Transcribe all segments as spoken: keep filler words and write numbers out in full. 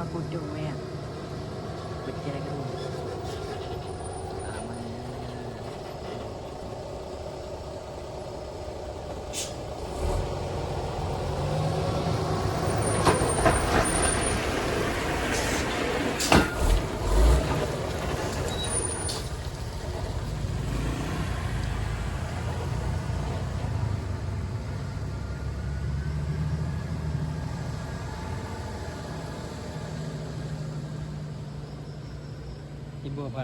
Bodoh, ya. Betul ke? Aman. Ibu apa?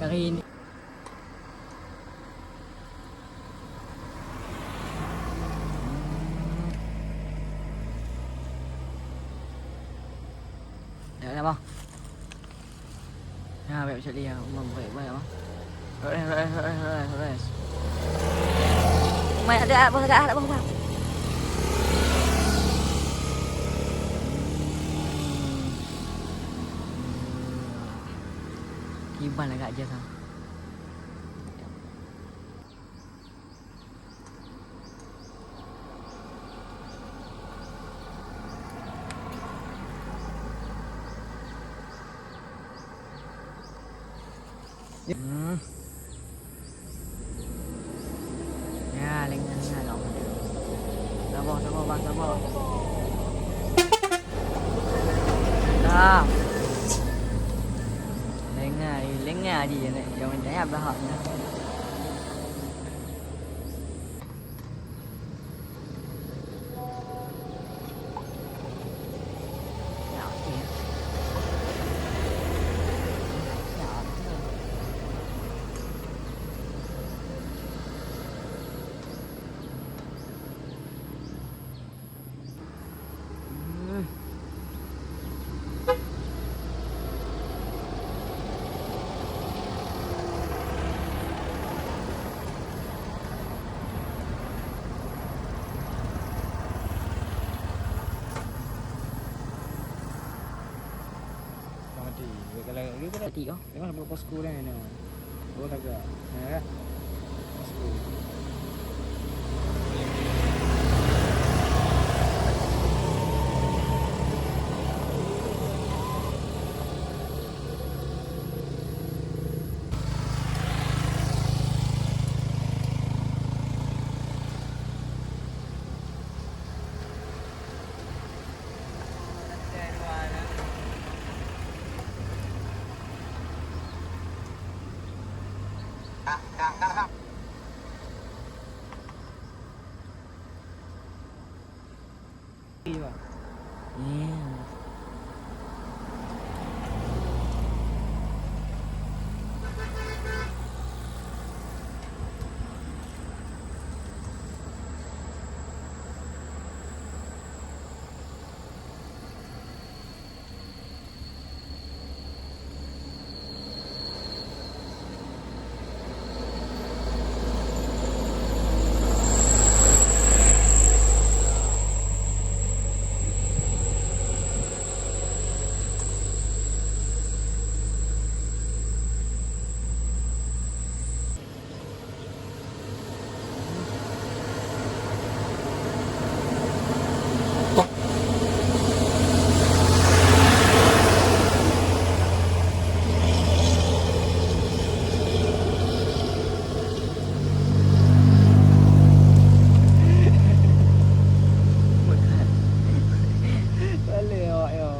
Hari ini. Ya, ya, bang. Ya, baik, cari ya. Umum, baik, baik, bang. Rest, rest, rest, rest, rest. Umai, ada, ada, bos, ada, ada, bos, ada. Kiban agak je, kan. Hmm. Ya, lengan, lengan, lengan. Sabar, sabar, bang, sabar. Dah. Lengan, lengan aja, jangan, jangan, jangan bahak, ya. Mati. Mati, oh. Memang ada posko dah ni. Oh, tak ada. Ya, kan? Posko. Boleh awak, ya.